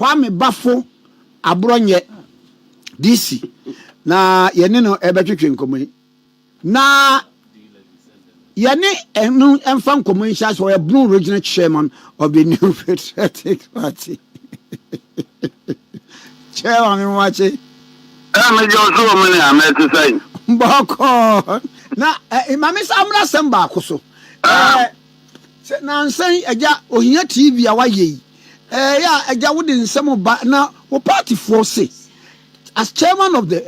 Kwame Bafo Aborɔnyɛ, DC, na yɛne no ɛbɛtwetwe nkɔmmɔ yi. Na yɛne ɛno ɛmfa nkɔmmɔ yi nhyɛ ase. Ɔyɛ Bono Regional Chairman of the New Patriotic Party. Chairman, mi wakye. Ɛ megye ɔso wɔ mu ne a mɛte sɛn? Bɔkɔɔ. Na maame sa amena asɛm baako so. Sɛ nansan agya Ohia TV a wayɛ yi, yɛ a agya wode nsɛm ba na wo partyfoɔ se as chairman of the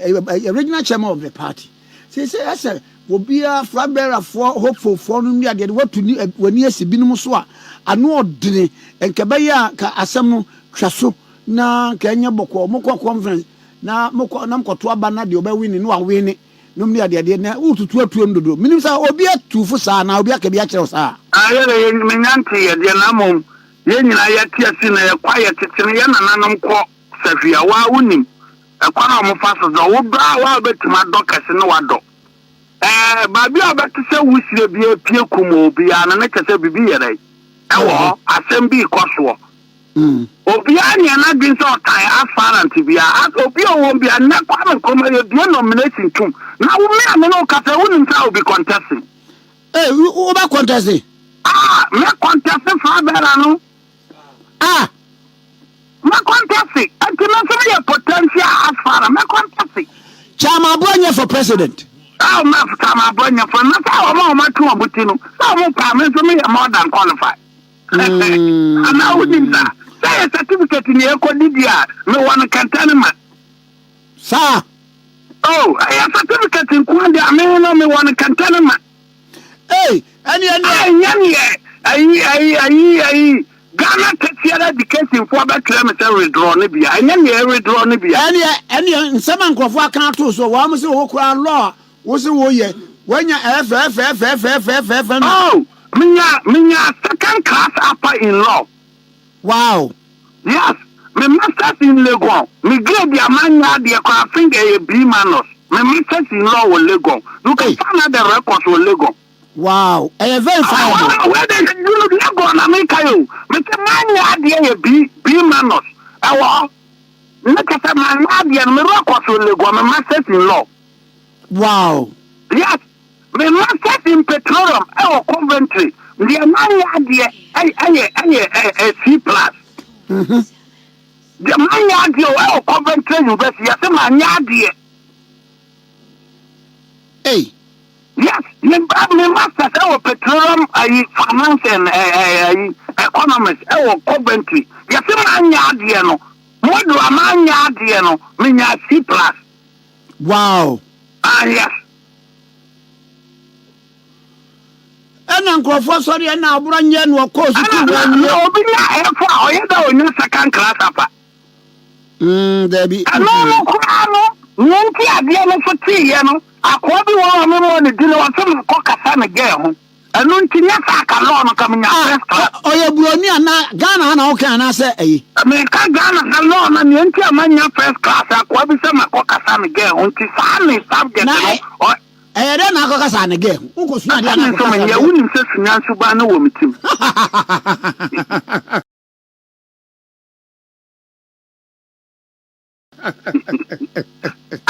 regional chairman of the party, sɛ ɛsɛ obiara flag bearerfoɔ, hopefulfoɔ no ne adeɛ de watu ni w'ani asi binom so a ano ɔdene nka bɛyɛ a ka asɛm no twa so na nka ɛnyɛ bɔkɔɔ. Mokɔ conference na mokɔ na mokɔto aba na deɛ ɔbɛwini na wawini nom ne adeadeɛ na wotutu atuo no dodo. Menim sɛ obi atu fo saa na obi aka bi akyerɛ wo saa. Ayɛrɛ menya nte yɛdeɛ, na mmom yɛn nyinaa yɛte ase na yɛkɔ a yɛtete no, yɛ nananom kɔ sahwi a waa wonim ɛkwan a wɔfa so dɔ wo dɔ a waa wobɛtumi adɔ kɛse ne wadɔ baabi a wobɛte sɛ wusie bi apue kum obiara no, ne kyɛ sɛ biribi yɛrɛ ɛwɔ hɔ, asɛm bi kɔ soɔ. Obiara nea n'adwene sɛ ɔtan aspirant biara, obi a ɔwɔ bia nnɛ Kwame Nkrumah yɛbie nomination tum na wo me a me ne wo kasa, wonim sɛ obi contesting. Ee, wobɛ contest? Ah, me contest flagbearer no. Ah. Me contest, nti me nso meyɛ potential aspirant, me contest. Chairman Aborɔnyɛ for president? Ah, me Chairman Aborɔnyɛ for na sɛ wɔn a wɔn atwe wɔn ti no sɛ wɔn pa, me nso meyɛ more than qualified. Anaa wonim sa sɛ yɛ certificate ne ɛkɔ didi a mewɔ no kɛntɛn no ma. Saa. Oh, ɛyɛ certificate nko de a me no mewɔ no kɛntɛn no ma. Ee, ɛne ɛnyɛ neɛ ayi ayi ayi ayi Ghana Tertiary Education foɔ bɛtwerɛ me sɛ withdraw no bia, ɛnyɛ neɛ withdraw no bia. Ɛneɛ nsɛm a nkurɔfoɔ aka ato so, wɔn sɛ wɔwɔ koraa law a wo sɛ wɔyɛ wɔanya ɛfɛɛfɛɛfɛɛfɛɛfɛɛfɛ no. Oh, menya second class upper in law. Yes, me masters in Legon, me grade a manya adeɛ koraa, I think ɛyɛ B minus. Me masters in law wɔ Legon. You can find out the records wɔ Legon. Wow, ɛyɛ verifiable. Wei de Legon na meka yi o. Mete manya adeɛ yɛ B minus ɛwɔ hɔ. Ne kyɛ sɛ manya adeɛ no, me records wɔ Legon, me masters in law. Yes, me masters in petroleum ɛwɔ Coventry. Deɛ manya adeɛ ɛyɛ C plus. Deɛ manya adeɛ o ɛwɔ Coventry University, yɛsɛ manya adeɛ. Hey. Yes, me masters ɛwɔ petroleum ayi finance and ayi economics ɛwɔ Coventry. Yɛsɛ manya adeɛ no, model a manya adeɛ no, menya C plus. Ah, yes. Ɛna nkurɔfoɔ sɔre ɛna Aborɔnyɛ no ɔkɔɔ sukuu. Ɛna Wɔawie. Na obi nya F a ɔyɛ dɛ onya second class apa. Dabi. Ɛno no koraa no, nea nti adeɛ no so teeɛ no, akoa bi wɔ hɔ a memmɔ ne din, ɔsɛ mekɔ kasa ne girl ho. Ɛno nti nyɛ sɛ aka law no ka menya first class. Ɔyɛ buroni ana Ghana ha na woka anaasɛ ɛyi? Meka Ghana ha law no, nea nti a manya first class, akoa bi sɛ makɔ kasa ne girl ho nti saa ne subject Na no. Ɛyɛ dɛ na akɔkasa ne girl ho, wokɔsua adeɛ Asa ana me nso akɔkasa ne menyɛ girl? Wonim sɛ sunya nsuban no wɔ me tim.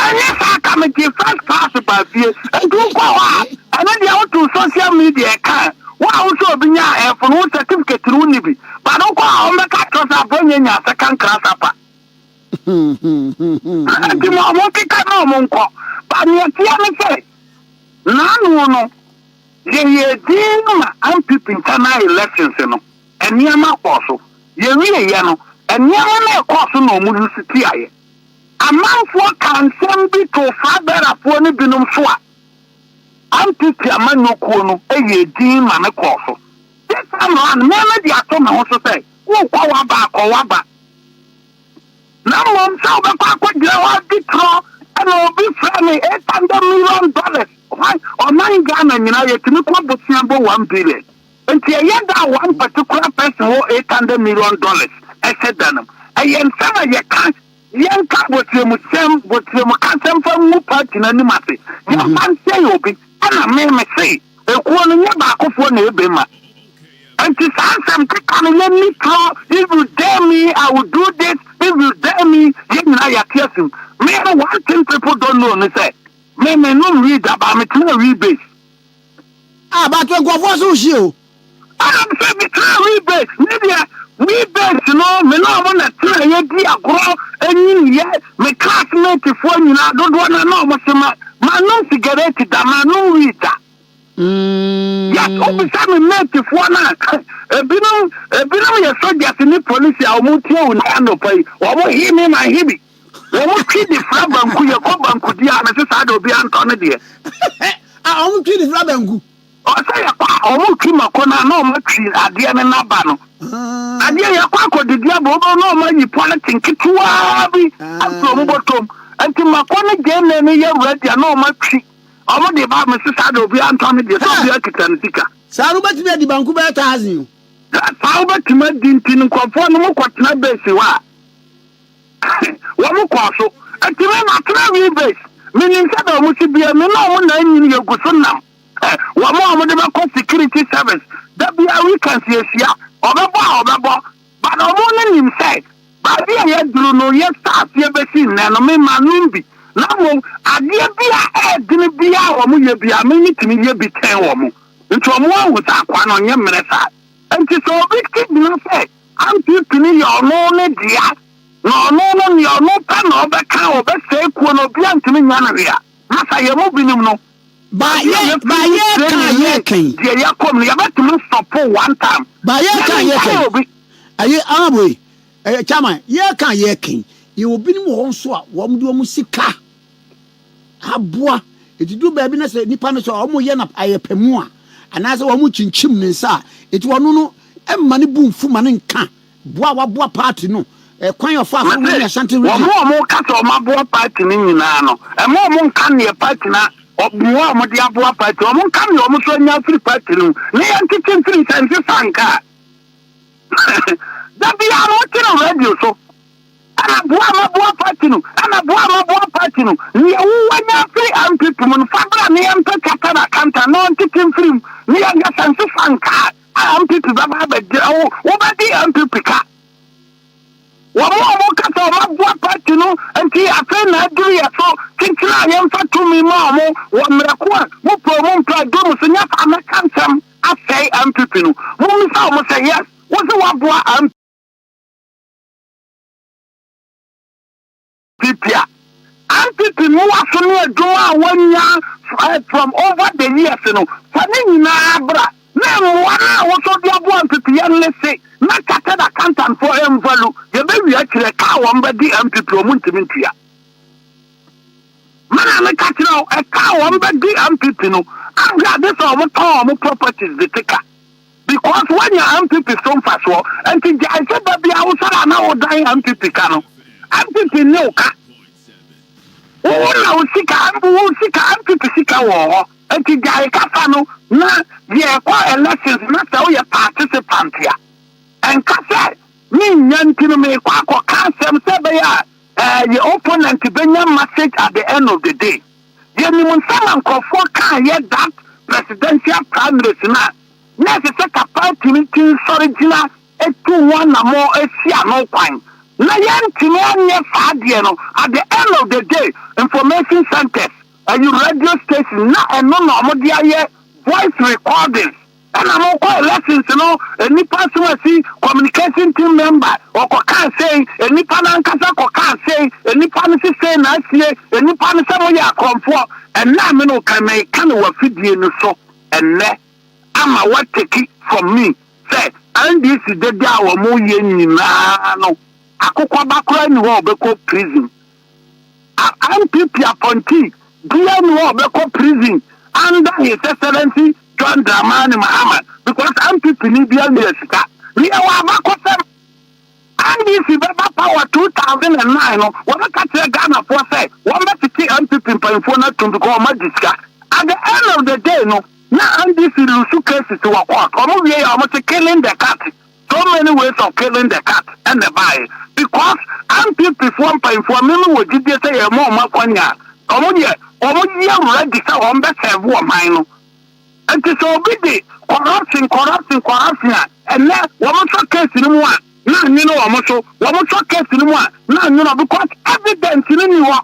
Ɛnyɛ saa ka megye first class ba fie. Nti wokɔ hɔ a, ɛno deɛ woto social media ɛka wo a wo sɛ obi nya ɛfo no, wo certificate no wonni bi, but wokɔ a wɔmbɛka kyerɛ sɛ Aborɔnyɛ nya second class upper. Nti ma ɔmo nkeka na ɔmo nkɔ, but neɛ teɛ ne sɛ naano no yɛyɛ din ma NPP internal elections no, nneɛma kɔɔ so. Yɛwieyɛ no, nneɛma no ɛkɔɔ so na ɔmo yusu tiaeɛ. Amanfoɔ ka nsɛm bi to flagbearerfoɔ no binom so a NPP amanyɔkuo no yɛ din ma ne kɔɔ so. This time round, me no de ato me ho so sɛ wokɔ waba akɔ waba, na mmom sɛ wobɛkɔ akɔgyina hɔ adi torɔ ɛna obi frɛ me $800 million. Why ɔman Ghana nyinaa yɛtumi kɔ bosea bɔ 1 billion, nti ɛyɛ da a one particular person wɔ $800 million ɛhyɛ da no mu. Ɛyɛ nsɛm a yɛka, yɛnka bɔtiremusɛm bɔtiremukasɛm fa ngu party no anim ase, yɛmfa nsɛe obi. Ɛna me se ekuo no nyɛ baakofoɔ na ebe ma nti saa nsɛm keka no yɛnni torɔ. If you dare me, I will do this. If you dare me, yɛn nyinaa yɛate asim. Me no, one thing people don't know ne sɛ, me mennom wii da, but metena wii base. Ah, but nkurɔfoɔ so wohye o. Ɛna me sɛ metena wii base, me deɛ wii base no, me ne ɔmo na tena yɛdi agorɔ, ɛnyiniiɛ, me classmate foɔ nyinaa dodoɔ no na ɔmo se ma, manom sigaret da, manom wii da. Yes, wobisa me mate foɔ no a, ebinom, ebinom yɛ soldiers ne police a wɔn tie wo nnɛ anɔpa yi, wɔn he me ma he bi. Wɔn twi de fra banku, yɛkɔ banku di a, mese saa de obi antɔ ne deɛ. Ah, wɔn twi de fra banku. Ɔsɛ yɛkɔ a, wɔn twi mako no a, na wɔn atwi adeɛ no n'aba no. Adeɛ yɛkɔ akɔdidi aba, wobɛhu na wɔn ayi polythene ketewaa bi afiri wɔn bɔtɔm. Nti mako ne gyeene no yɛ ready a, na wɔn atwi. Ɔmo de ba me se saa de obiara ntɔ ne deɛ sɛ obiara kita ne sika. Saa no wobɛtumi adi banku bɛyɛ thousand o. Saa wobɛtumi adi nti no nkurɔfoɔ no mo kɔ tena base hɔ a wɔn kɔɔ so. Nti me matena wii base menim sɛdeɛ wɔn si bia me ne wɔn na anyini yɛgu so nam wɔn a wɔn de bɛkɔ security service da biara weekends yɛhyia ɔbɛbɔ a ɔbɛbɔ but wɔn no nim sɛ Baabi a yɛaduru no, yɛhyɛ aseɛ bɛsi nnɛ no, me manom bi, na mmom adeɛ bi a ɛyɛ dene biara a wɔyɛ biara, me metumi yɛ bi kyɛn wɔn. Nti wɔn ahu sɛ akoa no ɔnyɛ mmerɛ saa. Nti sɛ obi te gyina sɛ NPP no yɛ ɔno ne dea, na ɔno no nea ɔno pɛ na ɔbɛka, ɔbɛsɛe kuo no, obiara ntumi nyɛ no hwee a, masa yɛn mu binom no, Ba baabi a yɛ ba yɛfiri ne yɛ ka training ne yɛ kan. deɛ yɛkɔ mu no, yɛbɛtumi stɔpo one time. Ba yɛ ka Yɛn yɛ nkae kan. obi. Ayi honourable yi, ɛyɛ chairman, yɛreka a yɛreka yi, yɛwɔ binom wɔ hɔ nso a wɔn de wɔn sika aboa. Eti duru baabi na sɛ nipa no sɛ wɔn yɛ no ayɛpɛ mu a, anaasɛ wɔn kyinkyim ne nsa a, eti wɔn no ɛmma ne bu nfu ma ne nka boa a waboa party no, ɛkwan a ɔfaa so Mese, win Ashanti wɔn region. a wɔka sɛ wɔaboa party no nyinaa no, ɛmma wɔn nka neɛ party no mmoa a wɔde aboa party, wɔn nka neɛ wɔn nso anya afiri party no mu, na yɛntete mfiri sɛ nsesa nka a. Da biara mote no radio so, ɛna boa ma boa party no, ɛna boa ma boa party no. Nea wo wanya afiri NPP mu no, fa bra na yɛmpɛ chartered accountant na ɔntete mfiri mu na yɛnyɛ sɛ nsesa nka a NPP bɛba abɛgye wo, wobɛdi NPP ka. Wɔn a wɔka sɛ wɔaboa party no nti afei na aduru yɛ so kyekyere a yɛmfa tumi ma wɔn wɔ mmerɛ ko a mopɛ o mompɛ aduru mo so nyɛ saa mɛka nsɛm asɛe NPP no. Mommisa wɔn sɛ yes wo se woaboa NPP a NPP mmoa so ne adwuma a wɔanya from over the years no fa ne nyinaa bra. Na mmoa no a wosɔ de aboa nteteyɛ no ne se na chartered accountant foɔ ɛnvalu yɛbɛwie akyire ɛka a wɔn bɛgye NPP wɔn ntumi ntua. Me na meka kyerɛ wo ɛka a wɔn bɛgye NPP no ahwɛ ade sɛ wɔn tɔn wɔn properties de te ka because woanya NPP so mfasoɔ nti gyae sɛ da biara wosɔre a na wodan NPP ka no NPP nne wo ka. Wo wo na wo sika wo sika NPP sika wɔ hɔ nti gyae kasa no na yɛ kɔ elections na sɛ woyɛ participant a ɛnka sɛ me nnya nti no mekɔ akɔ ka asɛm sɛ ɛbɛyɛ a ɛɛ yɛ opponent bɛnya message at the end of the day. Yɛnim nsɛm a nkurɔfoɔ kaa yɛ that presidential primaries no a na ɛsɛ sɛ ka party no ti nsɔre gyina tu ho anammɔn si ano kwan na yɛantumi anyɛ saa adeɛ no, at the end of the day, information centres, ɛyi radio station, na ɛno na wɔde ayɛ voice recordings, ɛna mokɔ elections no, nnipa asomasi, communication team member, ɔkɔkaa sei, nnipa no ankasa kɔkaa sei, nnipa no se sei na asie, nnipa no sɛ moyɛ akorɔmfoɔ, ɛnnɛ a me ne wo ka, meka no wɔ afidie no so ɛnnɛ. ama wa take from me sɛ NDC dede a wɔn yɛ nyinaa no akokɔ ba koraa nni hɔ a ɔbɛkɔ prison. A NPP appointee biara nni hɔ a ɔbɛkɔ prison under his excellency John Dramani Mahama because NPP ni biara nwia sika. Ne yɛwɔ abakɔsɛm. NDC bɛba power 2009 no wɔbɛka kyerɛ Ghanafoɔ sɛ wɔbɛtete NPP mpanyinfoɔ no atum because wɔn agye sika. At the end of the day no na NDC lusu cases wɔ court wɔn wie yɛ wɔn se killing the cat so many ways of killing the cat ɛna ɛbaeɛ because NPP foɔ mpanyinfoɔ me me wɔ gyidie sɛ yɛ ma wɔn akwanya a wɔn deɛ wɔn yɛ ready sɛ wɔn bɛ serve ɔman no. Nti sɛ obi de corruption corruption corruption a ɛnɛ wɔn nsa case no mu a. na anwene wɔn so, wɔn sɔ case no mu a na anwene wɔn because evidence no nni hɔ.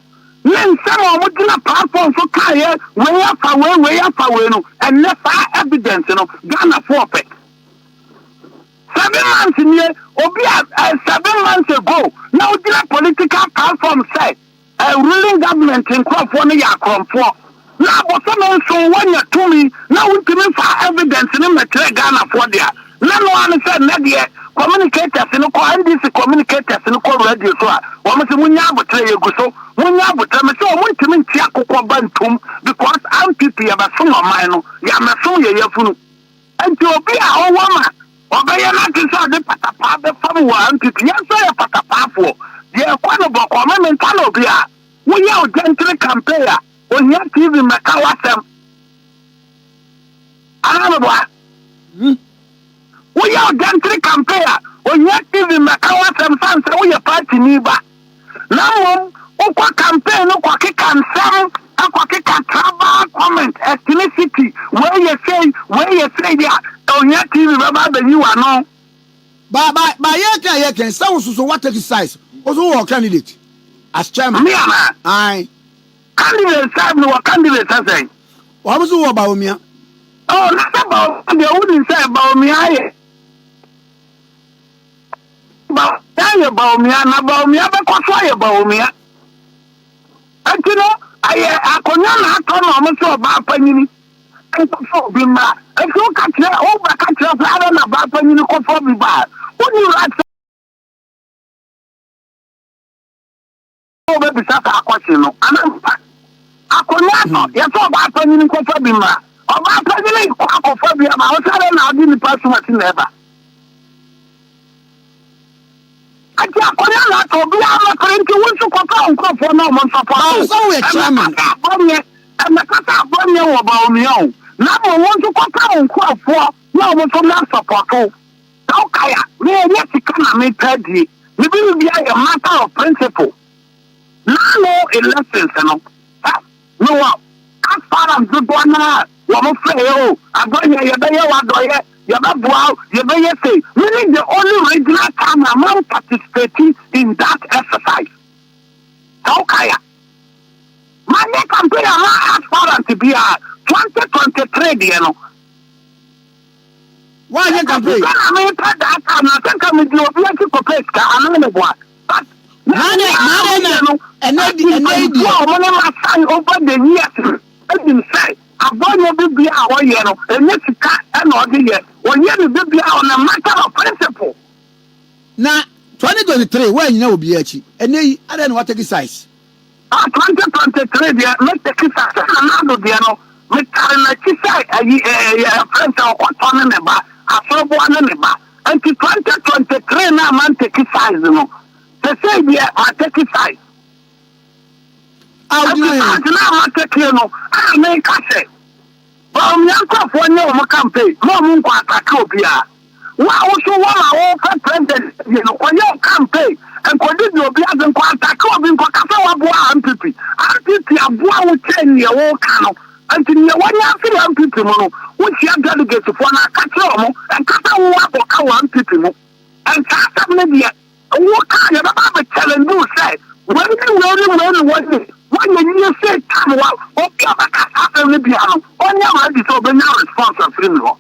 Ne nsɛm a wɔn gyina platform so kaeɛ wei afa wei, wei afa wei no, ɛnnɛ saa evidence no Ghanafoɔ pɛ. 7 months nie, obi a 7 months ago na wogyina political platform sɛ ruling government nkurɔfoɔ no yɛ akorɔmfoɔ, na abosome 7 woanya tumi na wontumi mfa evidence no mmɛkyerɛ Ghanafoɔ deɛ, na no ara ne sɛ nnɛ deɛ communicators no kɔ, NDC communicators no kɔ radio so a, wɔn sɛ munya abotrɛ, yɛgu so, munya abotrɛ. Me sɛ wɔn ntumi nti akokɔ ba ntom because NPP yɛbɛsom ɔman no, yɛamɛsom yɛ yɛfunu. Nti obi a ɔwɔ ma ɔbɛyɛ n'adwe sɛ ɔde patapaa bɛfam wɔ NPP, yɛn nso yɛ patapaafoɔ, yɛkɔ no bɔkɔɔ. Me menka no obi a woyɛ o gently campaign a Ohia TV mmɛka w'asɛm anaa meboa? Woyɛ o gently campaign a Ohia TV mmɛka w'asɛm san sɛ woyɛ party ni ba, na mmom wokɔ campaign no kɔkeka nsɛm, akɔkeka tribal comment, ethnicity, wei yɛ sei, wei yɛ sei deɛ a, Ohia TV bɛba abɛyi w'ano. Ba ba ba, yɛ kan yɛ kan sɛ wososo wa take sides, woso wɔ candidate as chairman. Me ana? Aye. Candidate sɛ mewɔ candidate sɛ sɛn? Wɔn so wɔ Bawumia. Oh, na sɛ Bawumia deɛ, wonim sɛ Bawumia ayɛ Bawumia na Bawumia bɛkɔ so ayɛ Bawumia. Nti no ɛyɛ akonnwa na atɔ na ɔmo sɛ ɔbaa panyini nkɔfɔ obi mmra. Nti woka kyerɛ, wobɛka kyerɛ sɛ adɛ na ɔbaa panyini kɔfɔ bi ba a, wonni right sɛ wobɛbisa saa question no anampa. Akonnwa atɔ, yɛsɛ ɔbaa panyini nkɔfa bi mmra, ɔbaa panyini kɔ akɔfa bi ama wo sɛ adɛ na ɔde nipa asumasi na ɛba. Nti akonnwa na atɔ, obiara mɛpere. Nti wo nso kɔfa wo nkurɔfoɔ na ɔmo nsɔpɔ. Báwo sɛ woyɛ chairman? Abɔnyɛ ɛmɛkasa abɔnyɛ wɔ Bawumia o, na mmom wo nso kɔfa wo nkurɔfoɔ na ɔmo nso na sɔpɔto. Sɛ wokae a, me ɛnyɛ sika na mepɛ adie, me biribi ayɛ matter of principle. Nano elections no, mewɔ aspirant dodoɔ naa wɔn frɛ yɛ o, abɔnyɛ, yɛbɛyɛ wadɔyɛ, yɛbɛboa wo, yɛbɛyɛ sei. Me ne the only regional chairman man participate in that exercise. Sɛ wokae a, manyɛ campaign ama aspirant biara 2023 deɛ no. Woanyɛ campaign? Sika na mepɛ that time na sɛ nka medi obi akyi kɔpɛ sika anaa meboa, but Na na na na ɛnɛ di ɛnɛ yi deɛ. A ɔmo ne ma sign over the years enim sɛ abɔnyɛ bibia a ɔyɛ no, ɛnyɛ sika ɛna ɔde yɛ, ɔyɛ ne bibia on a matter of principle. Na 2023 woanyina obiara akyi, ɛnɛ yi adɛn na wa take sides? Ah, 2023 deɛ, mɛ take sides sɛ Nana Addo deɛ no, metare n'akyi sɛ ɛyi ɛyɛ ɛfrɛ sɛ ɔkɔtɔ ne ne ba asoroboa ne ne ba. Nti 2023 na man take sides no, sɛsɛi deɛ ma take sides. A wogyina nti yɛn sides na ma take no a, meka sɛ Bawumia nkurɔfoɔ nyɛ wɔn campaign ma wɔn nkɔ atake obiara. Wo a woso wɔn a wɔpɛ president yɛ no, kɔyɛ wo campaign, nkɔdidi obi ase, nkɔ atake obi, nkɔka sɛ waboa NPP. NPP aboa wo kyɛn neɛ wɔka no. Nti neɛ wɔnya afiri NPP mu no, wohyia delegatefoɔ no aka kyerɛ wɔn, nka sɛ wo abɔ ka wɔ NPP mu. Nsa asɛm no deɛ woka, yɛbɛba abɛ challenge wo sɛ wei ne wei ne wei ne wɔnyɛ wɔnyɛ yie sɛ tam wa. Obi a ɔbɛka saa asɛm no bia no, ɔnyɛ ready sɛ ɔbɛnya response afiri mi hɔ.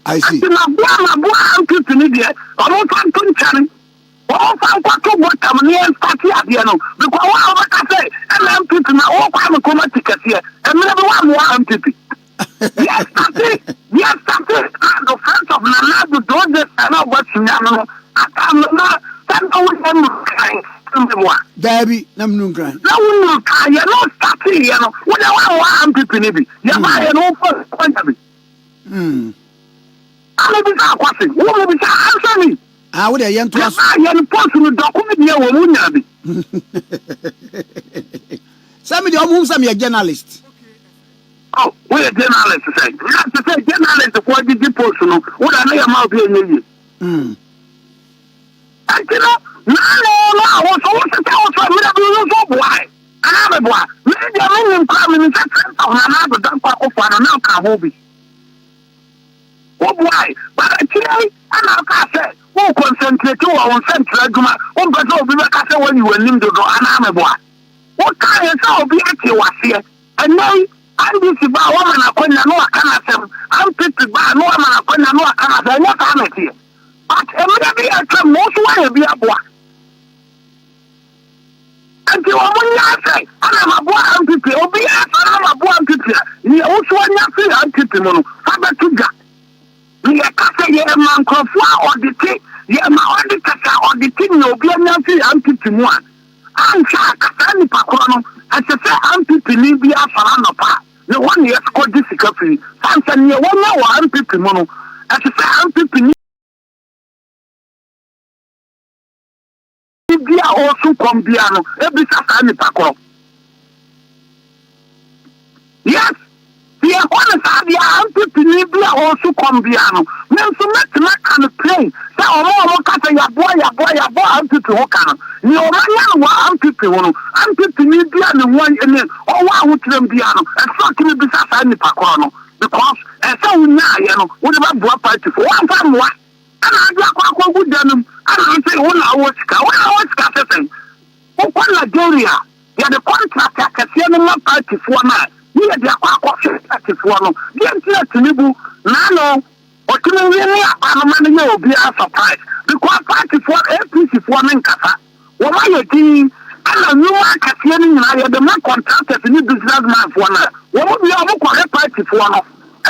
I see. Nti maboa NPP no deɛ, ɔmo mfa nto nkyɛn, wɔn mfa nkɔto bɔtɔm ne yɛn start adeɛ no, because wɔn a wɔbɛka sɛ ɛna NPP na wɔkɔ ame kɔma ti kɛseɛ mmerɛ bi wɔamoa NPP. Yɛ start, yɛ start and Friends of Nana Addo those days na ɔbɔ sunya no ata no na sɛ na woyɛ nu kan mu a. Daabi, na menu nkran. Na wonu kan yɛ no start yɛ no, wode wɔamoa NPP no bi, yɛba yɛ no wofɔ kɔnya bi. Ana bisa akwase wo mu bisa answer me. Ah, wo deɛ yɛn to aso. Yɛba yɛ no post no dɔko bi deɛ wɔ mu nya bi. Sɛ mi deɛ, ɔmo hu sɛ mi yɛ journalist. Oh, woyɛ journalist sɛ na te sɛ journalist foɔ agyegye post no, woda ne yɛ ma obi ɛnyɛ yie. Ɛnti no naano no a wo so wo sesa wo so mmerɛ bi wo so boae anaa meboa me deɛ, menim koraa, menim sɛ Friends of Nana Addo Dankwa Akufo-Addo na ɔka ho bi, woboae, but Akyire yi ɛna wokaa sɛ wo concentrate wɔ wo nsɛnkyerɛ adwuma, wompɛ sɛ obi bɛka sɛ woayi w'anim dodo anaa meboa. Wokaeɛ sɛ obi ate w'aseɛ. Ɛnnɛ yi NDC ba a woama no akwanya na waka n'asɛm, NPP ba a na woama no akwanya na waka n'asɛm, ɛnyɛ saa na ɛteɛ. But mmerɛ bi a atwam no wo nso woayɛ bi aboa. Nti wɔn nyaa sɛ ɛna maboa NPP, obiara sɔre na maboa NPP a, nea wo nso wanya firi NPP mu no, fa bɛto dwa. Ne yɛka sɛ yɛrema nkurɔfoɔ a ɔdete, yɛrema auditors a ɔdete nea obi anya firi NPP mu a, anhwɛ a ka saa nipa korɔ no, ɛsɛ sɛ NPP ni biara sɔre anɔpa a, ne hɔ na yɛkɔgye sika firi. Sane sɛ nea wanya wɔ NPP mu no, ɛsɛ sɛ NPP ni. Obi a ɔresu kɔm biara no bisa saa nipa korɔ. Yes, sɛ yɛkɔ no saa deɛ a, NPP ni bi a ɔresu kɔm biara no, me nso mɛtumi aka no plain sɛ wɔn a wɔka sɛ yɛaboa, yɛaboa, yɛabɔ NPP ho ka no, nea wɔanya no wɔ NPP ho no, NPP ni bi a ne ho ne ɔwɔ ahokyerɛm biara no, ɛsɛ sɛ ɔtumi bisa saa nipa korɔ no because ɛsɛ sɛ wonyaeɛ no wode bɛboa party foɔ, woamfa mmoa. Ɛna ade akɔ akɔgu da no mu ɛna ɔse wo na wowɔ sika. Wo na wowɔ sika sɛ sɛn? Wokɔ Nigeria yɛde contract akɛseɛ no ma party foɔ no a ne yɛde akɔ akɔhwɛ party foɔ no. Deɛ nti na Tinubu naano ɔtumi wini aba no ma no yɛ obiara surprise because party foɔ APC foɔ no nkasa. Wɔn ayɛ dinn ɛna nnwuma akɛseɛ no nyinaa yɛde ma contractors ne business man foɔ no a wɔn wie a wɔkɔhwɛ party foɔ no.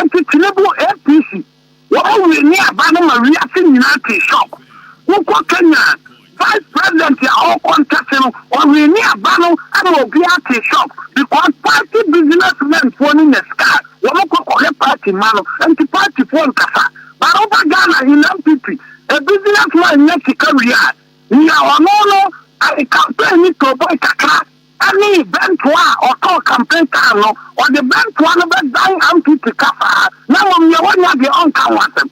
Nti Tinubu APC Wɔn winni aba no ma wiase nyinaa tee shock. Wokɔ Kenya a, vice president a ɔrekɔntɛse no, ɔwinni aba no ma obiara tee shock because party business men foɔ no nya sika a, wɔn kɔ kɔhwɛ party mma no, nti party foɔ nkasa. But woba Ghana in NPP, a business man nya sika wie a, nea ɔno no campaign ne toboy kakra ne bɛntoa a ɔtɔɔ campaign time no, ɔde bɛntoa no bɛdan NPP ka saa, na mmom nea wanya deɛ ɔnka ho asɛm.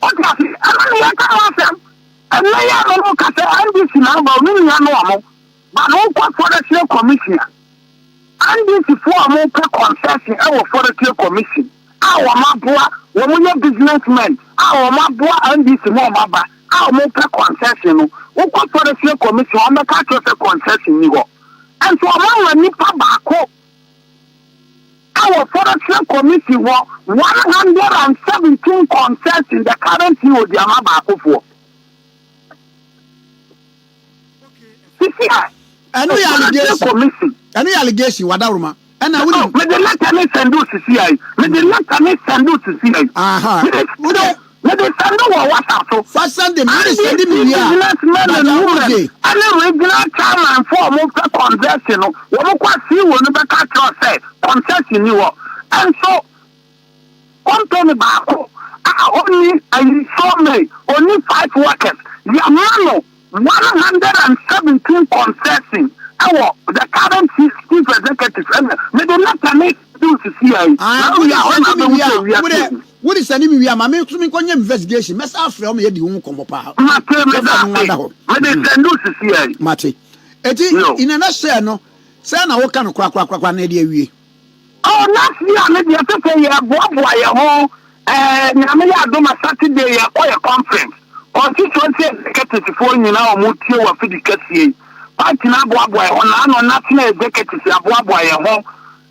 Wote ase? Ɛno ne yɛka ho asɛm. Ɛnnɛ yi a me ne wo kasa yi, NDC na aba o, me nua ne ɔmo, but wokɔ Forestry Commission a, NDC foɔ a wɔpɛ concession wɔ Forestry Commission a wɔn aboa, wɔn yɛ business men a wɔn aboa NDC ma wɔn aba a wɔpɛ concession no, wokɔ Forestry Commission wɔn bɛka akyerɛ sɛ concession ni hɔ. Nso wɔn ama nipa baako wɔ Forestry Commission hɔ 117 concession the current CEO de ama baakofoɔ. Sisi a. Ɛno yɛ allegation. Ɛno yɛ allegation wadaworoma. Ɛna wuli. Oh, mede letter ne send o sisi ayi. Mede letter ne send o sisi ayi. Aha. Mede mede send wɔ WhatsApp so. Fa send mi wode send mi wie a. Businessmen and women ɛne regional chairman fo a wɔn pɛ conversion no wɔn kɔ CEO no bɛka kyerɛ sɛ concession ni hɔ. Ɛnso Company baako a ɔnni ayi sawmill, ɔnni five workers, yɛama no 117 concession ɛwɔ the current chief executive ɛna mede letter ne do sisi ayi Ah, na wode wia hɔ na sɛne me abɛhu wie sɛ a, wiase wode agu. wode sɛne me wie a, ma me nso menkɔnyɛ investigation. Mɛsa afrɛ wo ma yɛadi ho nkɔmmɔ paa. Mate Yɛmfa meda no ho ase ada hɔ. mede sɛnde wo sisi ayi. Mate. Eti Yo. in a nutshell no, sɛ na woka no korakorakorakora na ɛde awie. Oh last year no deɛ sese yɛboaboa yɛn ho eh, Nyame yɛ adom a Saturday yɛkɔ yɛ conference constituency executives foɔ nyinaa a wɔn tie wɔ afidi kɛseɛ yi party no aboaboa yɛn ho naano national executives yɛaboaboa yɛn ho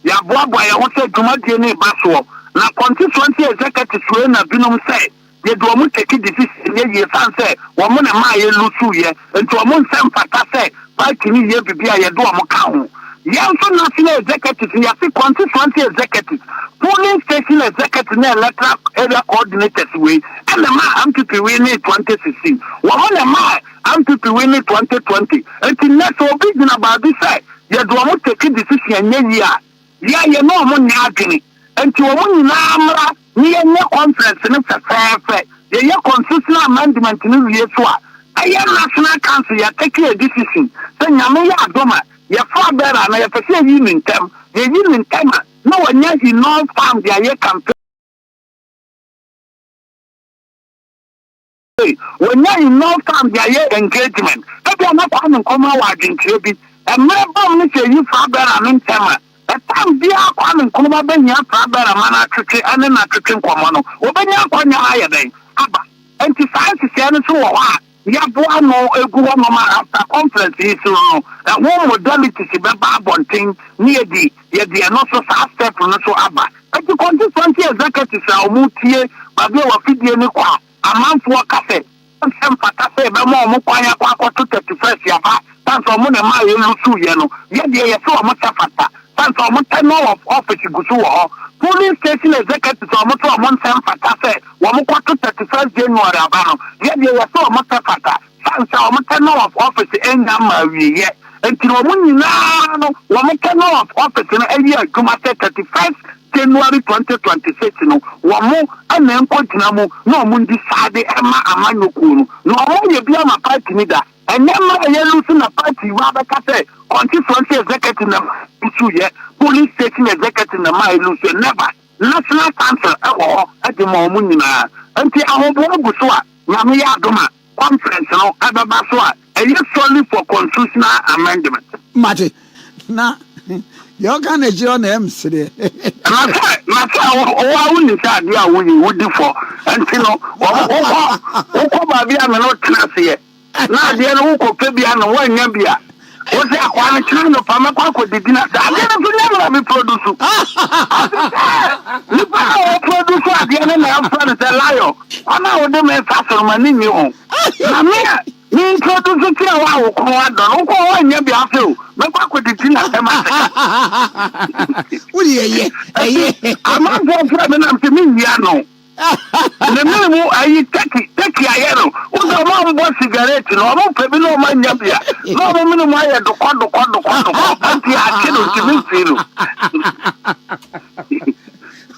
yɛaboaboa yɛn ho sɛ dwumadie no reba soɔ na constituency executives wei na binom sɛ Yɛde wɔn take decision nyɛ yie sane sɛ wɔn na ɛmaa yɛ lusu yɛ nti wɔn nsɛ mfata sɛ party no yɛ biribi a yɛde wɔn ka ho. Yɛn nso national executives no yɛse constituency executives, polling station executives ne electoral area coordinators wei ɛna ɛmaa NPP winee 2016 wɔn na ɛmaa NPP winee 2020 nti nnɛ sɛ obi gyina baabi sɛ yɛde wɔn take decision nyɛ yie a Yɛ yɛne wɔn nyɛ adwene. Enti wɔn nyinaa mmra ne yɛnyɛ conference no fɛfɛɛfɛ. Yɛyɛ constitutional amendment no wie so a, ɛyɛ National Council yɛ take a decision sɛ Nyame yɛ adom a, yɛfa Abera no yɛpɛ sɛ yɛyi no ntɛm. Yɛyi no ntɛm a, na wanya enough time de ayɛ campaign. Ei, wanya enough time de ayɛ engagement. Ebia na Kwame Nkrumah wɔ adwenkyerɛ bi. Mmerɛ bam no sɛ yɛyi Fabera no ntɛm a, Ɛtam biara Kwame Nkrumah bɛhia Prabera ma no atwetwe ɛne no atwetwe nkɔmmɔ no, wɔbɛnya akwanya no ayɛ dɛn aba. Enti saa nhyehyɛɛ no nso wɔ hɔ a yɛaboa ano agu hɔnom a after conference yi so no, ɛho modalities bɛba abɔnten ne yɛde yɛde ɛno nso saa step no nso aba. Enti constituency executives a wɔtie baabi a wafidie no kɔ a amanfoɔ ka sɛ ɛnsɛ mfata sɛ yɛbɛma wɔn kwan akɔ akɔto 31st aba sane sɛ wɔn na ɛmaa yɛ lusu yɛ no, yɛ deɛ yɛse wɔn sɛ fata sane sɛ wɔn tenure of office gu so wɔ hɔ. Polling station executives a wɔn sɛ wɔn nsɛ mfata sɛ wɔn kɔto 31st January aba no, yɛ deɛ yɛse wɔn sɛ fata sane sɛ wɔn tenure of office nnya mmaa awieɛ nti no wɔn nyinaa no wɔn tenure of office no ɛyɛ adwuma sɛ 31st January 2026 no wɔn na ɛnkɔgyina mu na wɔn ndecide ɛma amanyɔkuo no na wɔn ayɛ bi ama party no da. Ɛnyɛ mmerɛ a yɛlusu na party wura bɛka sɛ constituency executive na ɛma yɛlusu yɛ, polling station executive na ɛma yɛlusu yɛ, never. National council ɛwɔ hɔ ɛde ma wɔn nyinaa. Nti ahoboa gu so a Nyame yɛ adom a conference no ɛbɛba so a ɛyɛ solely for constitutional amendment. Mate. Na deɛ ɔka no akyire hɔ na ɛyɛ me sereɛ. Na sɛ, na sɛ wo, wo ara wonim sɛ adeɛ a woyɛ yi, wodi fɔ. Nti no, wɔ, wokɔ, wokɔ baabi a me ne wo tena aseɛ, na adeɛ no wokɔpɛ bi anom, woannya bi a, wo sɛ akwaa no kyena anɔpa mɛkɔ akɔdidi no ase. Adeɛ no nso nyɛ me na me produce. Ɔse sɛ nipa no a ɔproduce adeɛ no na ɛmfrɛ no sɛ lion. Kwan a wode me fa so no m'ani nnye ho. Na me a me introduce kyerɛ wo a wo kɔn adɔ no, wokɔ hɔ annya bi ase o, mɛkɔ akɔdidi no asɛm ase ka. Wode ɛyɛ, ɛyɛ. Amanfoɔ frɛ me nam sɛ menni ano. Ne mene mu ayi turkey, turkey ayɛ no. Wo sɛ ɔmo a ɔmo bɔ sigaret no, ɔmo pɛ bi na ɔmo anya bi a, na ɔmo mene mu ayɛ dokɔ dokɔ dokɔ dokɔ. Nti akye no nti memfii no.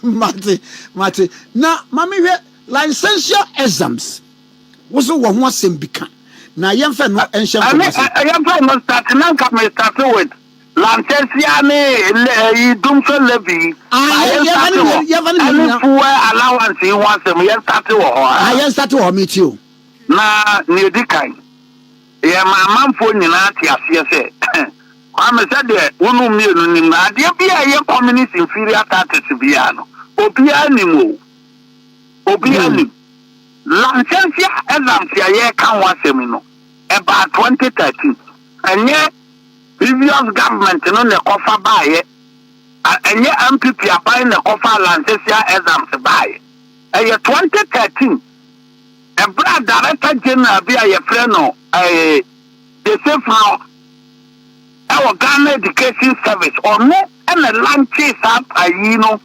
Mate, mate. Na ma mehwɛ licential exams. Wo so wɔ ho asɛm bi ka. Na yɛmfa ɛno nhyɛ nkɔmmɔ ase. Ɛne, yɛmfa ɛno start. Na nka me start with Lancasia ne le, ɛyi, Dumsor levy yi. Ah, Ba yɛ, yɛn yɛmfa start ne wɔ, mmienu, yɛmfa ne mmienu ɛne nyinaa. fuel allowance yi ho asɛm, yɛn start wɔ hɔ. Ah, Ah. yɛn start wɔ hɔ, metie o. Na nea edi kan, yɛma amanfoɔ nyinaa te aseɛ sɛ, Kwame, sɛdeɛ wo ne wo mmienu nim no, adeɛ biara a ɛyɛ communist inferior tactics biara no, obiara nim o. Obiara nim. Lancasia exams a yɛreka ho asɛm yi no, ɛbaa 2013. Ɛnyɛ previous government no na ɛkɔfa baeɛ. Ɛnyɛ NPP aban na ɛkɔfaa Lancasia exams baeɛ. Ɛyɛ 2013, ɛberɛ a Director General bi a yɛfrɛ no eh, Joseph no ɛwɔ Ghana Education Service, ɔno na lankyee saa ayi no,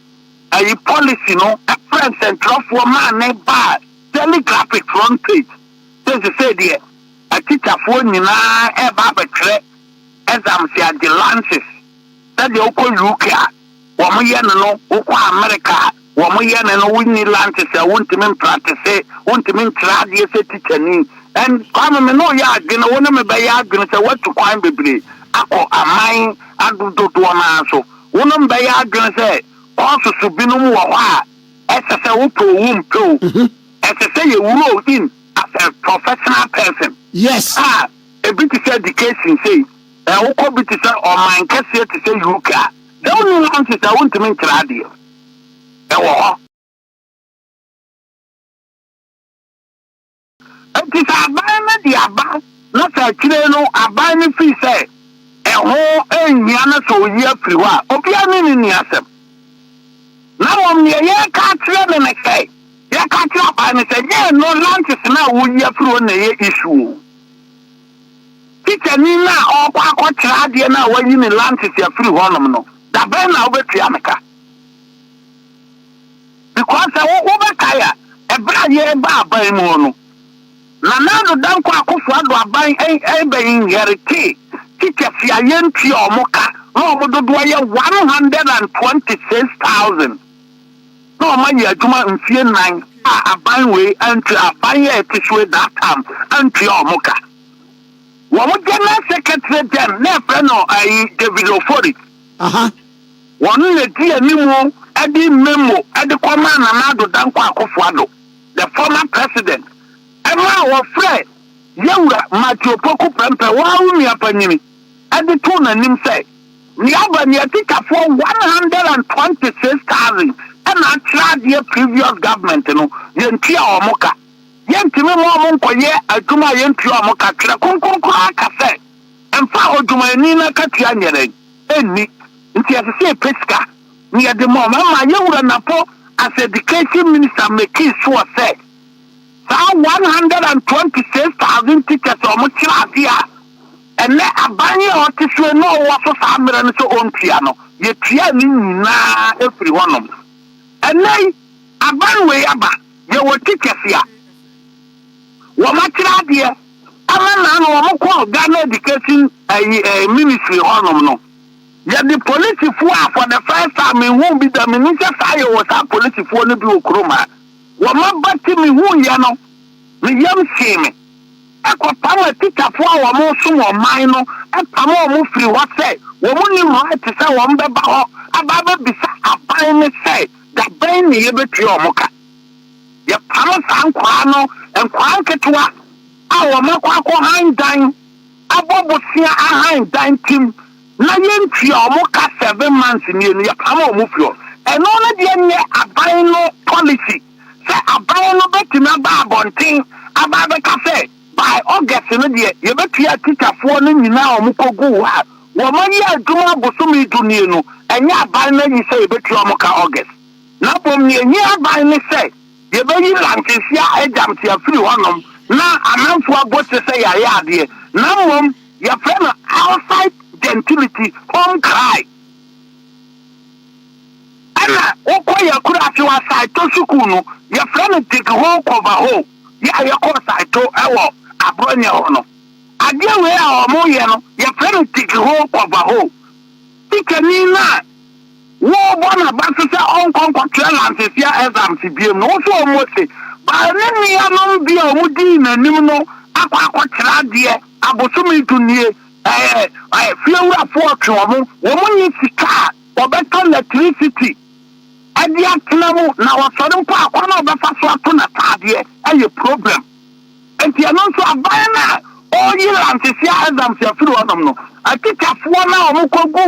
ayi policy no, ɛfrɛ nsɛntwerɛfoɔ maa ne baa Daily Graphic front page sɛ sesei deɛ atikyafoɔ nyinaa ɛreba abɛtwerɛ exams agye lances sɛdeɛ wokɔ UK a wɔn yɛ no no, wokɔ America a wɔn yɛ no no, wonni lances a wontumi mpratese, wontumi nkyerɛ adeɛ sɛ tikyani. And Kwame me ne wo yɛ adwene, wo ne me bɛyɛ adwene sɛ woatu kwan bebree akɔ aman dodoɔ no ara so. Wo ne me bɛyɛ adwene sɛ courses binom wɔ hɔ a ɛsɛ sɛ wopɛ o wompɛ o, ɛsɛ sɛ yɛ roll in as a professional person. Yes. A ebi te sɛ education sei, ɛ wokɔ bi te sɛ ɔman kɛseɛ te sɛ UK a, sɛ wonni license a wontumi nkyerɛ adeɛ. Ɛwɔ hɔ. Enti sɛ aban no de aba na sɛ akyire no aban no firi sɛ ɛho nhia na sɛ ɔyi afiri hɔ a, obiara ne no nni asɛm. Na mmom deɛ yɛreka akyerɛ no ne sɛ, yɛka akyerɛ aban no sɛ, nyɛ ɛno lances no a woyi afiri hɔ na ɛyɛ issue o. Tikyani no a ɔrekɔ akɔkyerɛ adeɛ no a wayi ne lances afiri hɔnom no, da bɛn na wobɛtua no ka? Because sɛ wo wobɛkae a, ɛberɛ a yɛreba aban mu no, Nana Addo Dankwa Akufo Addo aban bɛ inheritee teachers a yɛntua wɔn ka na wɔn dodoɔ yɛ 126,000 na wɔn ayɛ adwuma mfie nnan a aban wei antua, aban a ɛte so that time antua wɔn ka. Wɔn general secretary then na yɛfrɛ no ayi David Ofori. Aha. Wɔn na edi anim de memo de kɔmaa Nana Addo Dankwa Akufo Addo, the former president, ɛmaa wɔfrɛɛ Yawura Matthew Opoku Prempeh, wo ara wo nua panyini, de too n'anim sɛ. Nea aba nie, atikyafoɔ 126,000 na akyerɛ adeɛ previous government no, yɛntua wɔn ka. Yɛntumi mma wɔn nkɔyɛ adwuma a yɛntua wɔn ka. Twerɛ Kronkron koraa ka sɛ, Mfa odwumayɛni no akatua nyɛ dɛn? Nni. Nti ɛsɛ sɛ yɛpɛ sika na yɛde ma wɔn. Ɛma yɛn wura Napo as education minister makee sure sɛ saa 126,000 teachers a wɔkyerɛ adeɛ a ɛnnɛ aban yi a ɔte so yi na ɔwɔ so saa mmerɛ no sɛ ɔntua no, yɛtuaa ne nyinaa firi hɔnom. Ɛnnɛ yi, aban wei aba, yɛwɔ teachers a wɔakyerɛ adeɛ ama naano wɔkɔɔ Ghana Education ɛyi ɛɛ ministry hɔnom no, yɛde polisifoɔ a for the first time menhuu bi da, mennim sɛ saa yɛwɔ saa polisifoɔ no bi wɔ kurom ha, wɔn abati mehuiɛ no, me yam hyee me. Ɛkɔpam atikyafoɔ a wɔresom ɔman no pam wɔn firi hɔ sɛ wɔn nni right sɛ wɔn bɛba hɔ aba abɛbisa aban no sɛ da bɛn na yɛbɛtua wɔn ka. Yɛpam saa nkwadaa no, nkwadaa nketewa a wɔn akɔ akɔ han dan, abɔ bosea ahan dan tim na yɛntua wɔn ka 7 months nie no, yɛpam wɔn firi hɔ. Ɛno no deɛ nyɛ aban no policy sɛ aban no bɛtumi aba abɔnten aba abɛka sɛ by August no deɛ yɛbɛtua tikyafoɔ no nyinaa a wɔn kɔguu hɔ a wɔn ayɛ adwuma abosome 12 no. Ɛnyɛ aban no ayi sɛ yɛbɛtua wɔn ka August, na mmom nea ɛhia aban ne sɛ yɛbɛyi Lankesia exams afiri hɔnom na amanfoɔ abɔ te sɛ yɛayɛ adeɛ, na mmom yɛfrɛ no outside gentility, home cry. Ɛna wokɔ yɛ akuraase wɔ Asaito sukuu no, yɛfrɛ no dig hole cover hole. Yɛ a yɛkɔ Asaito ɛwɔ Aborɔnyɛ hɔ no, adeɛ wei a wɔn yɛ no yɛfrɛ no dig hole cover hole. Tikyani no a wɔrebɔ n'aba so sɛ ɔnkɔ nkɔtwerɛ Lansesia exams biem no, wo so ɔmmɔ se baa ne nuanom bi a wɔn dii n'anim no akɔ akɔkyerɛ adeɛ abosome 10 nie. Ɛɛ ɛɛ fiewurafoɔ twe wɔn, wɔn nye sika a wɔbɛtɔ electricity ɛde atena mu, na wɔsɔre mpo a kwan a wɔbɛfa so ato n'ataadeɛ ɛyɛ problem. Nti ɛno nso aban no a ɔreyi Lansesia exams afiri hɔnom no, atikyafoɔ no a wɔkɔgu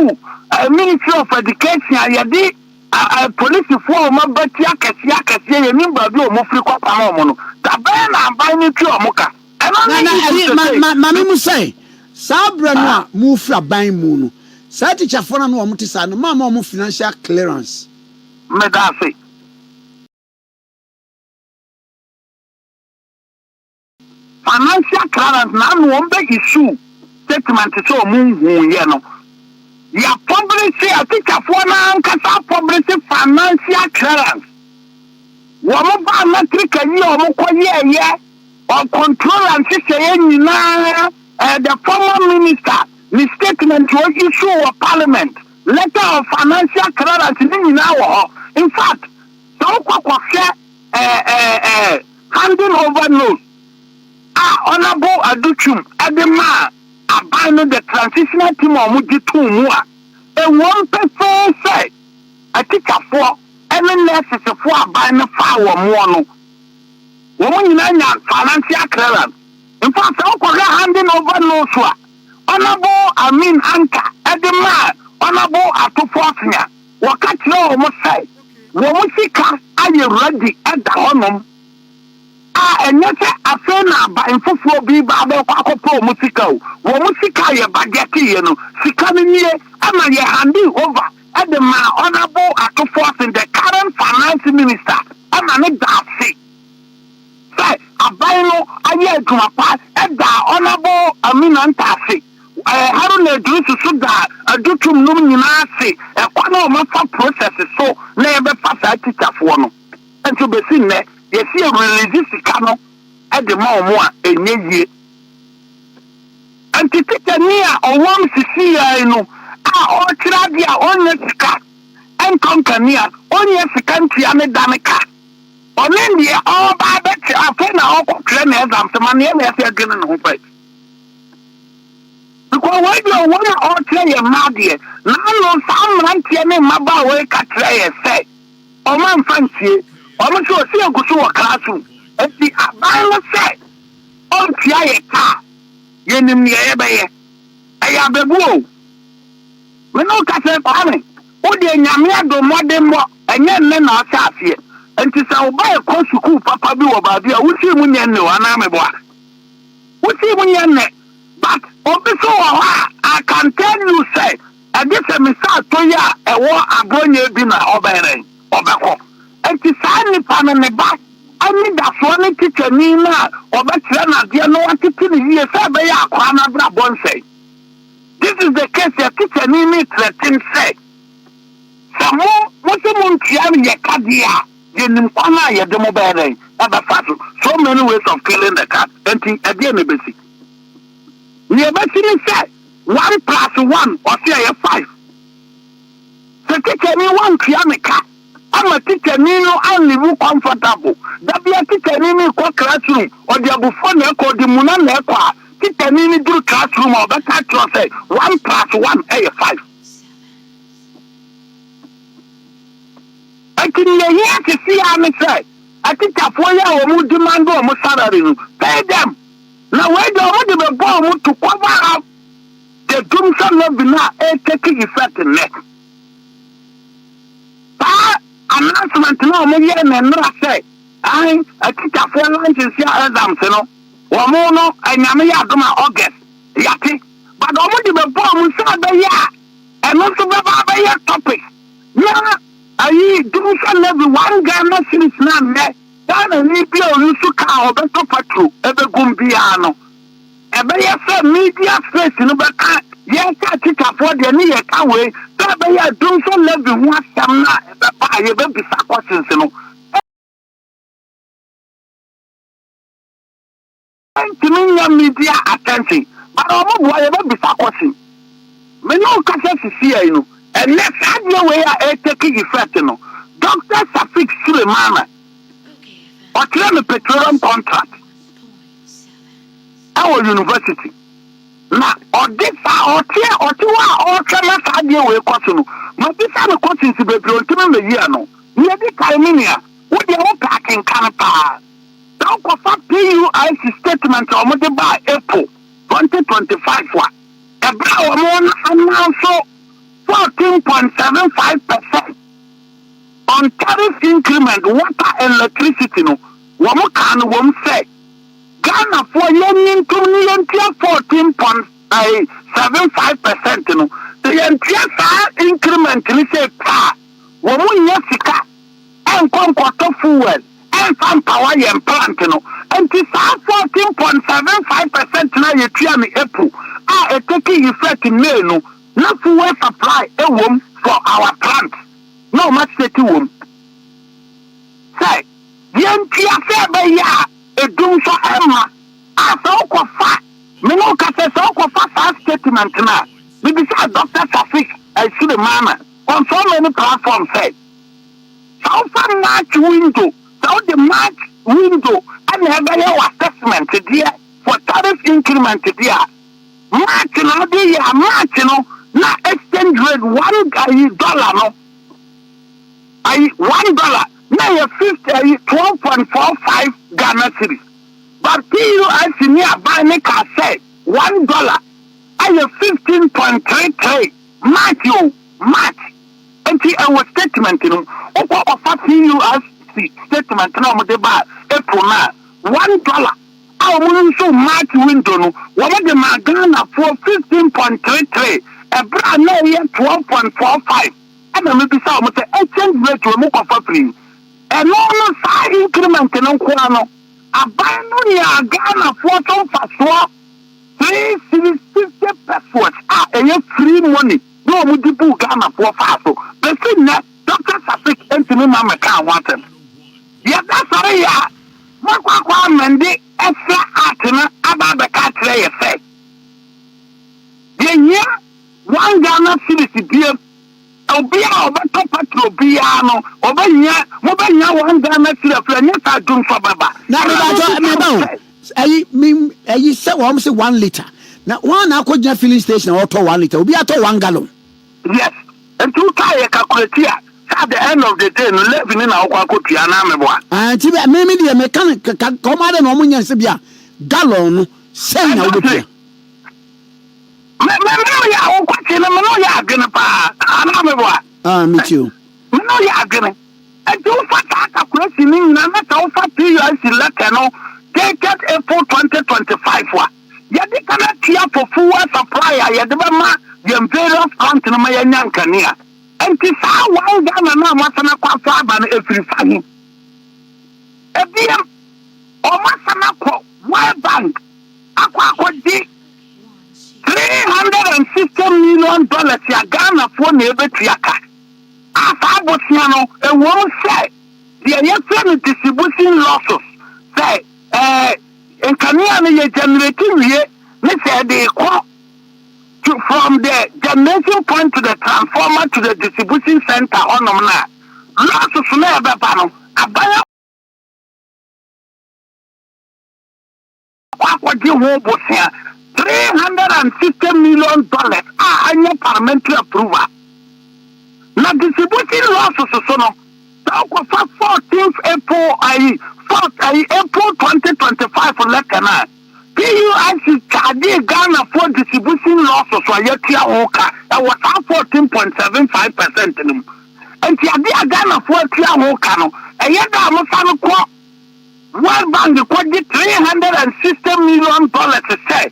Ministry of Education a yɛde polisifoɔ a wɔn abati akɛseɛ akɛseɛ, yɛnim baabi a wɔn firi kɔpam wɔn no, dabɛn na aban no tua wɔn ka? Ɛno na ne na issue ɛyi ma sese. Ma maame mu sɛ saa berɛ no a mofiri aban mu no, saa tikyafoɔ no a na wɔn te saa no, maa ma wɔn financial clearance. Meda ase. Financial clearance na ano wɔn bɛ issue statement sɛ wɔn nhuuyɛ no, yɛ publish, atikyafoɔ no ankasa publish financial clearance. Wɔn biometric ayi a wɔn kɔ yɛɛyɛ on controller nhyehyɛeɛ nyinaa, the former minister ne statement a issue wɔ parliament, letter of financial clearance ne nyinaa wɔ hɔ. In fact, sɛ wokɔ kɔhwɛ ɛɛ ɛɛ handing over note a Honourable Adutwum ɛde maa aban no, the transitional team a wɔn gye too mu a, ewom pɛfɛɛ sɛ atikyafoɔ ɛne nursesfoɔ aban no faa wɔn moɔ no, wɔn nyinaa nya financial clearance. In fact, sɛ wokɔhwɛ handing over note a Honourable Amin Anka ɛde maa Honourable Ato Forson a, wɔka kyerɛ wɔn sɛ wɔn sika ayɛ ready ɛda hɔnom a ɛnyɛ sɛ afei na aban foforɔ bi ba abɛkɔ akɔpɛ wɔn sika o. Wɔn sika a yɛ budget yɛ no, sika no nie ama yɛ handing over ɛde maa Honourable Ato Forson, the current finance minister, ɛma ne da ase sɛ aban no ayɛ adwuma pa. Ɛda Honourable Amina Ntaase, Haruna Iddrisu so da Adutwum nom nyinaa ase ɛkwan a wɔafa process so na yɛbɛfa saa tikyafoɔ no. Nso bɛsi nnɛ yɛsi yɛ release sika no ɛde ma wɔn a ɛnyɛ yie. Nti tikyani a ɔwɔm sisi yɛn no a ɔrekyerɛ adeɛ a ɔnyɛ sika ntɔ nkanea, ɔnyɛ sika ntua ne da ne ka, ɔne deɛ ɔreba abɛkyerɛ afei na ɔrekɔtwerɛ ne exams ma neɛ na ɛsɛ ɛdwene ne ho pɛ, because wɔn deɛ ɔwɔ na ɔrekyerɛ yɛn mma adeɛ. N'ano saa mmeranteɛ ne mmabaawa yi ka kyerɛ yɛ sɛ ɔmo amfa nsie ɔmo sɛ ɔsi egu so wɔ classroom, eti aban no sɛ ɔntua yɛ kaa, yɛnim nea yɛbɛyɛ. Ɛyɛ abɛbu o. Me ne wo kasa yi Kwame, wo deɛ Nyame adom mmɔdenmmɔ, ɛnyɛ nnɛ na ahyɛ aseɛ. Nti sɛ wo ba rekɔ sukuu papa bi wɔ baabi a, wosii mu nyɛ nnɛ o, anaa meboa? Wosii mu nyɛ nnɛ. But obi so wɔ hɔ a, I can tell you sɛ, ɛgye sɛ me sato yi a ɛwɔ Abronyɛ bi na ɔbɛyɛ dɛn? Ɔbɛkɔ. Nti saa nipa no ne ba anidasoɔ ne tikyani no a ɔbɛkyerɛ no adeɛ na watete no yie sɛ ɛbɛyɛ a akwadaa no abrabɔ nsɛe. This is the case yɛ tikyani no threaten sɛ, sɛ mo mo se mo ntua yɛ ka deɛ a, yɛnim kwan a yɛde mo bɛyɛ dɛn ɛbɛfa so. So many ways of killing the cat. Nti ɛdeɛn na ɛbɛsi? Nea ɛbɛsi ne sɛ one plus one ɔse ɛyɛ five. Sɛ tikyani wantua ne ka ama tikyani no anlive comfortable, da bia tikyani no rekɔ classroom ɔde abufuo na ɛkɔ, ɔde muna na ɛkɔ a, tikyani no duru classroom a ɔbɛka akyerɛ wo sɛ one plus one ɛyɛ five. Enti nea ehia sisi ara ne sɛ atikyafoɔ yi a wɔn demand wɔn salary no, pay them. Na wei deɛ wɔn de bɛbɔ wɔn to cover up the Dumsor levy no a ɛretake effect nnɛ. Saa announcement no a wɔyɛɛ no nnora sɛ ae atikyafoɔ licensure exams no wɔn no Nyame yɛ adom a August yɛate but wɔn de bɛbɔ wɔn sɛ ɛbɛyɛ a ɛno nso bɛba abɛyɛ topic na ayi Dumsor levy one Ghana cedis no a nnɛ Ghanani bi a ɔyi so kaa a ɔbɛtɔ petrol ɛbɛgum biara no ɛbɛyɛ sɛ media space no bɛka yɛka atikyafoɔ deɛ ne yɛka wei sɛ ɛbɛyɛ a Dumsor levy ho asɛm no a ɛbɛba a yɛbɛbisa questions no ntumi nya media attention but ɔmo boa yɛbɛbisa question. Me ne wo kasa sisi yi no, ɛnɛ saa adeɛ wei a ɛretake effect no, Dr. Safik Sulemana ɔkyerɛ me petroleum contract ɛwɔ university na ɔde saa ɔte ɔte hɔ a ɔrehwɛ ma saa adeɛ wei kɔ so no, mabisa no questions bebree, ɔntumi mmɛyi ano. Nea ɛdi kan, me nua, wo deɛ wopɛ akenkan paa. Sɛ wokɔfa PURC statement a wɔde baa April 2025 a, ɛberɛ a wɔn announce 14.75% on tariff increment water and electricity no, wɔn kaa no wɔm sɛ Ghanafoɔ yɛnyi ntom ne yɛntua 14.75% no. Sɛ yɛntua saa increment no sɛ pɛ a, wɔn nyɛ sika ɛnkɔ nkɔtɔ fuel ɛmfa mpower yɛn plant no. Nti saa 14.75% no a yɛtua no April a ɛtake effect May no, na fuel supply ɛwom for our plant na ɔma state wom sɛ yɛntua sɛ ɛbɛyɛ a edum nso ɛmma a sɛ wokɔfa me ne wo ka sɛ wokɔfa saa statement no a mebisa Dr. Safik Sulemana on so many platforms sɛ sɛ wofa March window, sɛ wode March window ɛna ɛbɛyɛ wɔ assessment deɛ for tariff increment deɛ a, March na wode yɛ a, March no na exchange rate one ayi dollar no ayi $1 na yɛ 50 ayi 12.45 Ghana cedis, but PURC ne aban ne ka sɛ $1 ayɛ 15.33 March o, March. Nti ɛwɔ statement no mu, wokɔ kɔfa PURC statement na wɔde ba April no a, $1 a wɔn nso March window no wɔn de maa Ghanafoɔ 15.33 ɛberɛ a na ɛyɛ 12.45. Ɛna mebisa wɔn sɛ exchange rate wɔ mu kɔfa firi ɛno no, saa increment no nkoa no, aban no nyaa Ghanafoɔ so mfasoɔ 3 cedis 50 pesewas a ɛyɛ free money na wɔn de buu Ghanafoɔ faa so. Bɛsi nnɛ Dr. Safik ntumi ma mmɛka ho asɛm. Yɛda sɔre yɛ a moakɔ akɔ amend ɛsra act no aba abɛka akyerɛ yɛ sɛ yɛhia 1 Ghana cedis biem. Obi a ɔbɛtɔ petrol biara no ɔbɛhia, mobɛhia 1 Ghana cedi afiri, ɛnyɛ saa dwumsɔ bɛba. Na mebatɔ meba o, ɛyi mi ɛyi sɛ wɔn sɛ 1 litre na wɔn na akɔgyina filling station a wɔtɔ 1 litre, obi atɔ 1 gallon. Yes, nti wotɔ yɛ calculate a sɛ at the end of the day no levy ne na wokɔ akɔtua anaa meboa? Ah, nti bɛ me deɛ meka no ka ka ɔmo adɛ na ɔmo nyɛ nsɛ bi a gallon no sɛn na wobɛtua. Me me me no yɛ awo kwakye no me no yɛ adwene paa anaa me boa. Ah me ti o. Me no yɛ adwene. Enti wofa saa calculation no nyinaa na sɛ wofa PURC letter no dated April 2025 a, yɛde kan atua for fuel supply a yɛde bɛma yɛn various plant no ma yɛanya nkanea. Enti saa one Ghana no a moasan akɔ afa aba no ɛfiri fa he? Ebiem, wɔasan akɔ World Bank akɔ akɔgye $360 million a Ghanafoɔ na ɛbɛtua ka. A Saa bosea no, ɛwom sɛ deɛ yɛfrɛ no distribution losses, sɛ ɛɛ nkanea no yɛ generate wie ne sɛ ɛde rekɔ to from the generation point to the transformer to the distribution center hɔnom no a, losses no a ɛbɛba no, aban akɔ akɔgye ho bosea $360 million a anya parliamentary approval. Na distribution losses so no, sɛ wokɔfa 14th April ayi 4th ayi April 2025 letter no a, PURC chargee Ghanafoɔ distribution losses a yɛatua ho ka ɛwɔ saa 14.75% no mu. Nti adeɛ a Ghanafoɔ atua ho ka no, ɛyɛ da a mosane kɔ World Bank kɔgye $360 million sɛ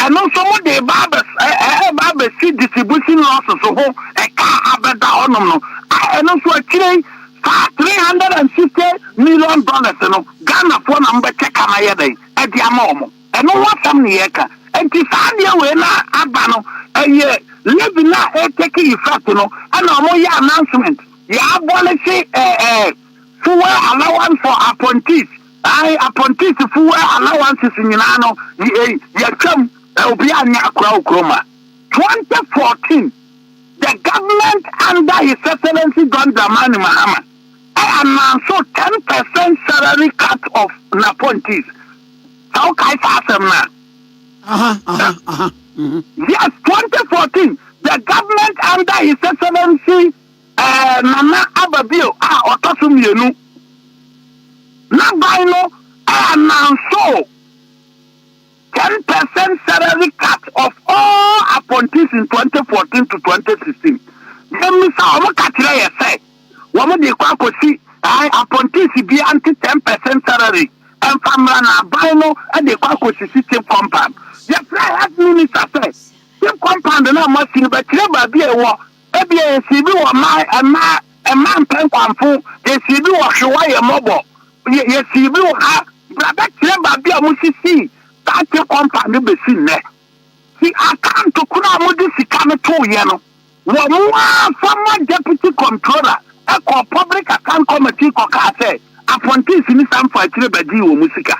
ɛno nso mo de ba abɛ ɛba abɛsi distribution losses ho ɛka a abɛda hɔnom no a, ɛno nso akyire yi saa $360 million no, Ghanafoɔ na mobɛkyɛ ka no ayɛ dɛn ɛde ama wɔn. Ɛno ho asɛm ne yɛka. Nti saa adeɛ wei na aba no, ɛyɛ levy no a ɛtake effect no, ɛna wɔn yɛ announcement yɛ abolish fuel allowance for appointees. Ayi appointees fuel allowances nyinaa no yɛtwam, obi anya akora wɔ kurom a. 2014, the government under His Excellency John Dramani Mahama ɛ announce 10% salary cut of n'appointees. Sɛ wokae saa asɛm no a. Aha aha aha. Yes, 2014, the government under His Excellency Nana Ababio a ɔtɔ so mmienu n'aban no announce 10% salary cut of all appointees in 2014 to 2016. Yɛmmisa, wɔn ka kyerɛ yɛ sɛ wɔn de kɔ akɔsi appointees bi ante 10% salary ɛnfa mmra na aban no de kɔ akɔsisi CHPS compound. Yɛfrɛ health minister sɛ CHPS compound no a moasi no, bɛkyerɛ baabi a ɛwɔ. Ebia yɛsi bi wɔ mmaa mmaa mmaa mpɛnkwanfo, yɛsi bi wɔ hwewa yɛ mmɔbɔ, yɛsi bi wɔ ha. Bra bɛkyerɛ baabi a mosisi saa CHPS compound no bɛsi nnɛ. Si account koro a mode sika no tooyɛ no, wɔn mo ara former deputy controller ɛkɔ Public Account Committee kɔkaa sɛ appointees ni samfa akyire bɛgyee wɔn mu sika.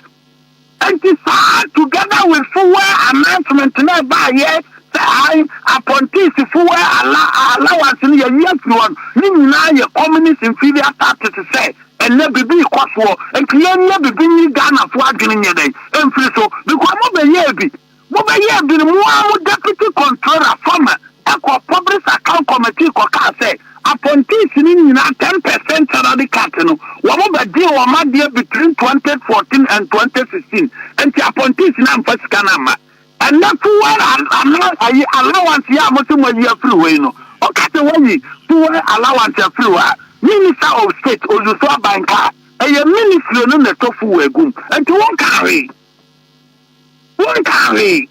Nti saa together with fuel announcement na ɛbaayɛ sɛ ayi appointees fuel allowance no yɛyi afiri hɔ no, ne nyinaa yɛ communist inferior tactics sɛ ɛnɛ bibi kɔ soɔ nti yɛnyɛ bibi nyi Ghanafoɔ adwene nyɛ dɛn mfiri so, because mo bɛyɛ bi mo bɛyɛ bi no, mo ara mo deputy controller former ɛkɔ Public Account Committee kɔkaa sɛ appointees no nyinaa 10% salary cut no, wɔn bɛgye wɔn adeɛ between 2014 and 2016. Nti appointees no amfa sika no amma. Ɛnɛ fuel ana ayi allowance yi a mo sɛ mo ayi afiri hɔ yi no, ɔka sɛ wɔyi fuel allowance afiri hɔ a, Minister of State ozuso aban kaa ɛyɛ ministry no na ɛtɔ fuel gum, nti wɔn ka hwee, wɔn ka hwee.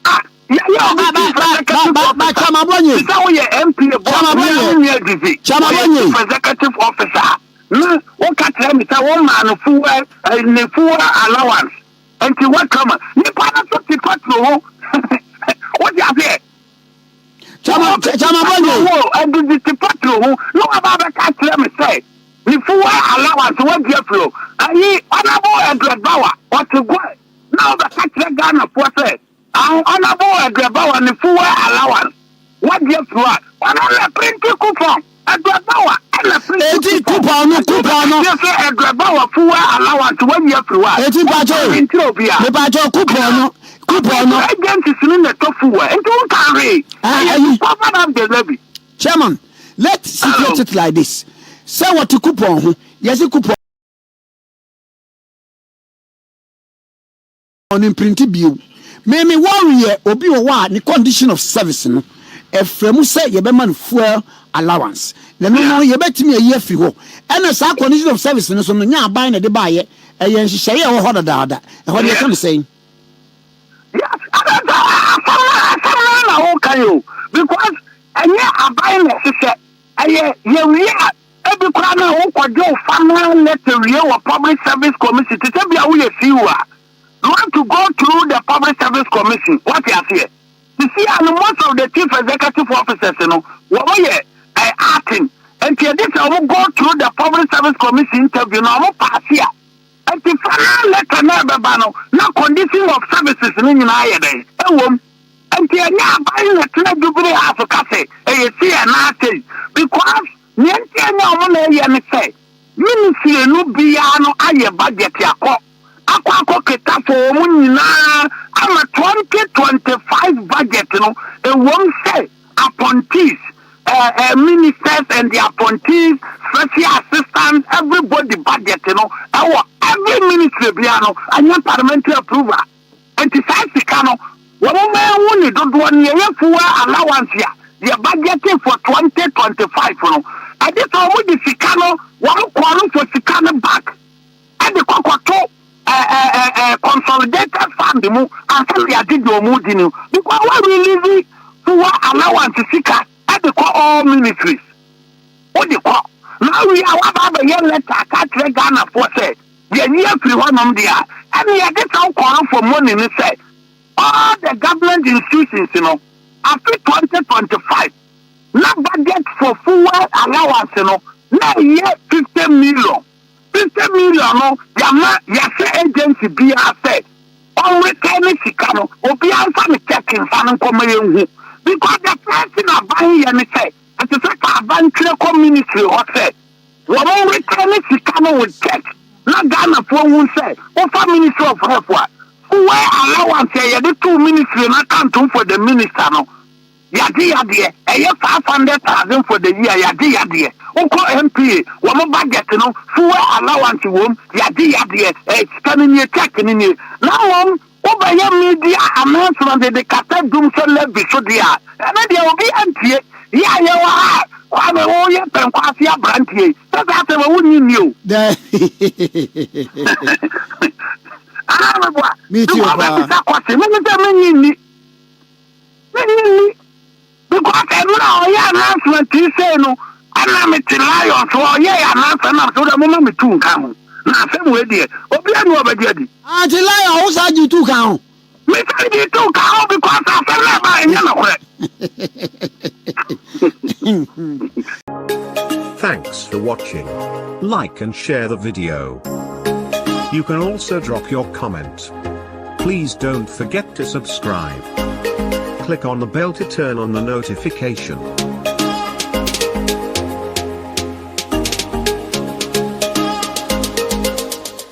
Ah, yɛyɛ obi chief executive officer Chamabonye. Sɛ woyɛ MPA boss Chamabonye. ne ne adidi Chamabonye. woyɛ chief executive officer na woka kyerɛ me sɛ wo maa no fuel ne fuel allowance nti wɔtama nipa no so te petrol ho, wote aseɛ? Chamabonye. Wo adidi te petrol ho na waba bɛka kyerɛ me sɛ ne fuel allowance wadi afiri o. Ayi Honourable Edward Bawa ɔte gua na wobɛka kyerɛ Ghanafoɔ sɛ Honourable Edward Bawa ne fuel allowance wadi afiri hɔ a, ɔno na print coupon. Edward Bawa ɛna print Eti coupon no. Sɛ Edward Bawa fuel allowance wadi afiri hɔ a, Eti mpacho. nkyerɛ obi a Mepacho, coupon no. Agencies no na ɛtɔ fuel nti wonka hwee. Ah, ɛyɛ ayi. to cover up the levy. Chairman, let's situate it like this. Sɛ wɔte coupon ho, yɛsi coupon no mprint bio. Me me worry yɛ obi wɔ hɔ a ne condition of service no ɛfrɛ mu sɛ yɛbɛma no fuel allowance. Na ɛno no yɛbɛtumi ayi afiri hɔ. Ɛna saa condition of service no so no nyɛ aban na ɛde baayɛ, ɛyɛ nhyehyɛeɛ a ɛwɔ hɔ dadaada. Ɛhɔ no yɛka no sɛn? Yes, ɛna sɛ asɛm no asɛm no na woka yi o, because ɛnyɛ aban na ɛhyehyɛ, ɛyɛ yɛwie a ebi koraa na wokɔgye wo final letter wie wɔ Public Service Commission, te sɛ bi a woyɛ CEO a, you have to go through the Public Service Commission. Wate aseɛ? Sisi a no, most of the chief executive officers no, wɔn yɛ acting, nti ɛde sɛ wɔn go through the Public Service Commission interview na wɔn pass a, nti final letter na ɛbɛba no na condition of services no nyinaa yɛ dɛn ɛwɔ mu. Nti ɛnyɛ aban na tena Jubilee House ka sɛ ɛyɛ si ɛna because nea nti ɛnyɛ ɔmo na ɛyɛ ne sɛ ministry no biara no ayɛ budget akɔ keta for wɔn nyinaa ama 2025 budget no. Ewom sɛ appointees, ministers and the appointees, special assistants, everybody budget no ɛwɔ every ministry biara no ɛnyɛ parliamentary approval. Nti saa sika no wɔn mma ehu ne dodoɔ no yɛyɛ fuel allowance a yɛ budget for 2025 no, ɛde sɛ wɔn de sika no wɔn kɔɔ no for sika no back ɛde kɔkɔto ɛɛ ɛɛ consolidated fund mu ansa na yɛagye deɛ wɔn di no, because wɔn release fuel allowance sika ɛde kɔ all ministries. Wode kɔ na awie a, waba abɛyɛ letter aka akyerɛ Ghanafoɔ sɛ yɛyi afiri hɔnom deɛ a, ɛne yɛde sɛ wokɔɔ for money no sɛ all the government institutions no afe 2025 na budget for fuel allowance no na ɛyɛ 50 million. 50 million no, yàmà yàhyɛ agency biara sɛ ɔnretɛ ne sika no, obiara nfa ne check nfa no nkɔmɔ yɛn hu, because the first thing aban yɛ ne sɛ ɛte sɛ ka aban twerɛ kɔ ministry hɔ sɛ wɔn retɛ ne sika no with check na Ghanafoɔ hu sɛ wofa Ministry of Health a, fuel allowance a yɛde to ministry no account for the minister no, yagye yadeɛ ɛyɛ 500,000 for the year. Yagye yadeɛ wokɔ NPA wɔn budget no, fuel allowance wɔm, yagye yadeɛ sika no nie, check no nie. Na mmom wobɛyɛ media announcement de kata dum sɛ levy so deɛ a, ɛno deɛ obi antie. Yɛ a yɛwɔ ha, Kwame, woyɛ pɛnkɔ aberanteɛ yi sɛ saa asɛm a wonyi nni o. Anaa meboa? Metie wo paa. Wobɛbisa kɔse mene sɛ menyi nni, menyi nni, because ɛmmerɛ a ɔyɛ announcement yi sei no, ɛna mete Lion so ɔyɛ announcement nam so wode moma metu nka ho na asɛm wei deɛ obiara ne ɔbɛgye adi. Ante Lion, wo saa gye tu ka ho? Mesane gye tu ka ho because asɛm no ɛba ɛnyɛ nokorɛ. Thanks for watching. Like and share the video. You can also drop your comment. Please don't forget to subscribe. Click on the bell to turn on the notification.